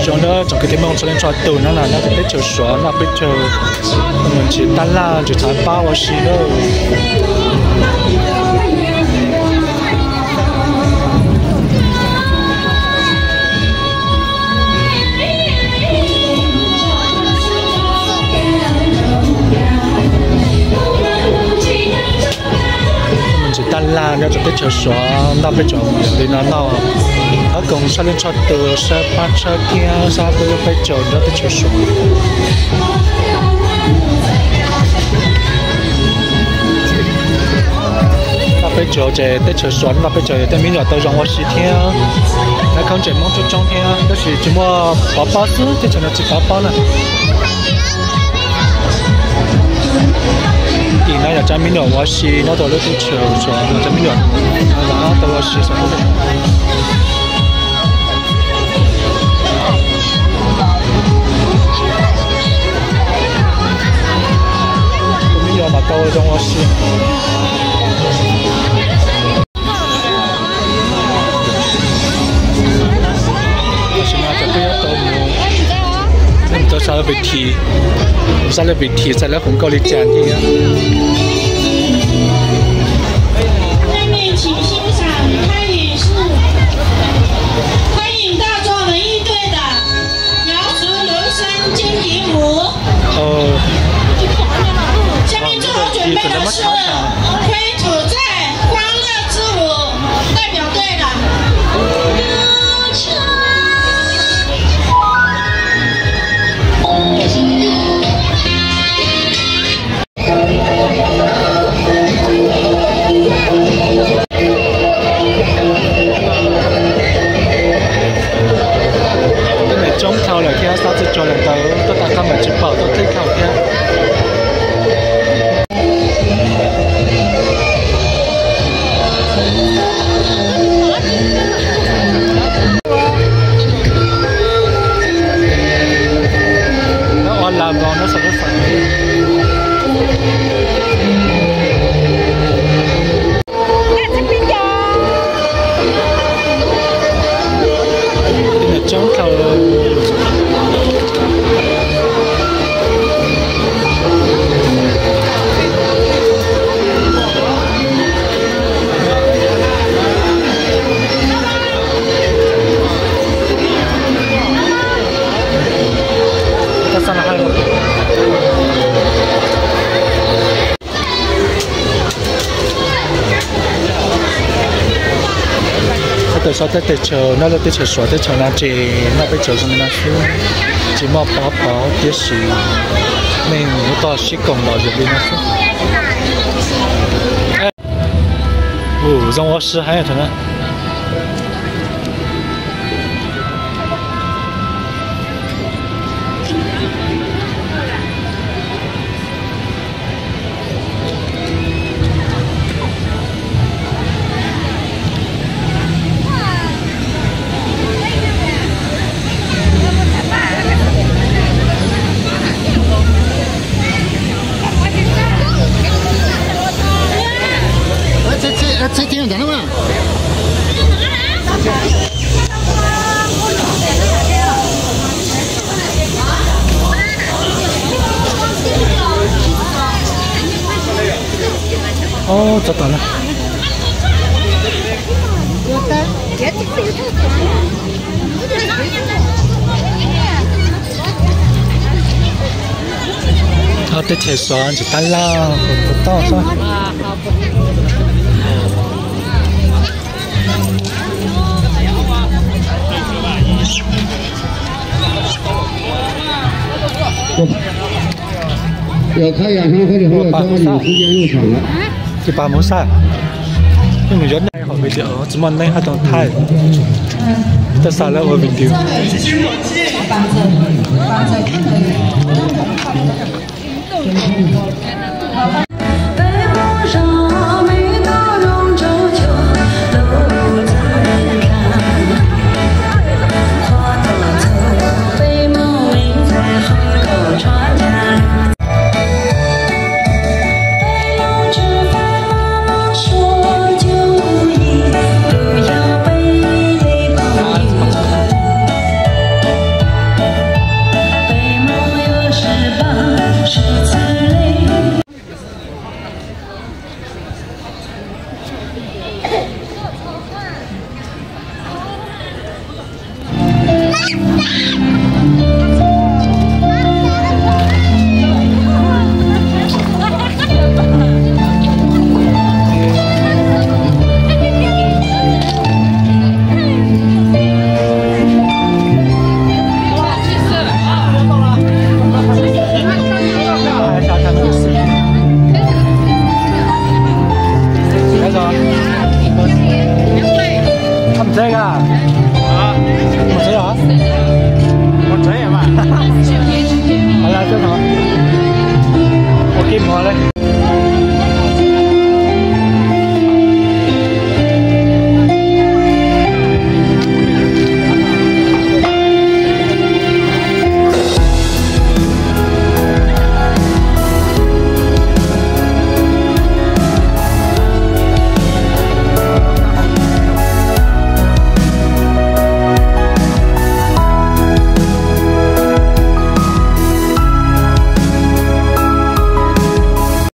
Nyob zoo na tsoom kwv tij Hmoob txhua leej txhua tus na, nyob rau teb chaws Suav noj peb caug, mus ntsis taj laj ntsis tshav pab ua si na. Ntsis taj laj nyob rau teb chaws Suav noj peb caug li no noj, ob koog tshaj leej tshaj tus sab pab tshaj kiag sab peb lub peb caug nyob teb chaws Suav. Noj peb caug ces teb chaws Suav noj peb caug yog tej me nyuam tau zoo ua si thiab, noj khaub ncaws Hmoob coob coob thiab, tab sis tsis muaj pov pob xwb, teb chaws no tsis pov pob na. Tim no yog cov me nyuam ua si nyob rau lub teb chaws Suav, cov me nyuam tau ua si saum. Tus me nyuam mas tau zoo ua si. Tam sim no cov peb yuav tau mus, tau xa lub vim thim, xa lub vim thim xa lub hauv nkauj li cas thiab. 欢迎大壮文艺队的苗族留声金笛舞。下面做好准备的是推土寨欢乐之舞，代表队的。 Tej niam coob dhau lawm thiab, xob txwj tsuag lawm ntawd tuaj tas qab mas tsis pom tuaj thib dhau thiab. Ua las vos no xav lub xav. Coob dhau. Tab tom so tej teb chaws, nyob lub teb chaws Suav teb chaws no ces noj peb caug zoo li no xwb, tsis muaj pov pov tiam sis nej mus toj sib koom los yog li no xwb. Ua zoo ua si heev thaum no. Txog tom no. Teb chaws sov ntsis tab laj, tau xwb. Ces pab mus xaj, mus yuav neeg hauv video tsis muaj neeg hab tau thaij, tau xav lawv ua video.